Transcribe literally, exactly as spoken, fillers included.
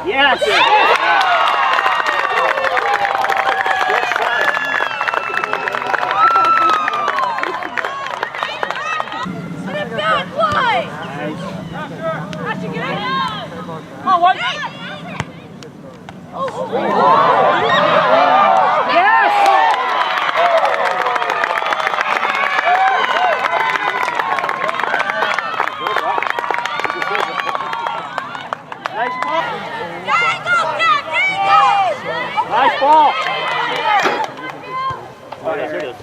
Yes! What a good play! Nice. That's a good one. Come on, White. Yes! Nice ball. Nice ball. Oh, yes, it is.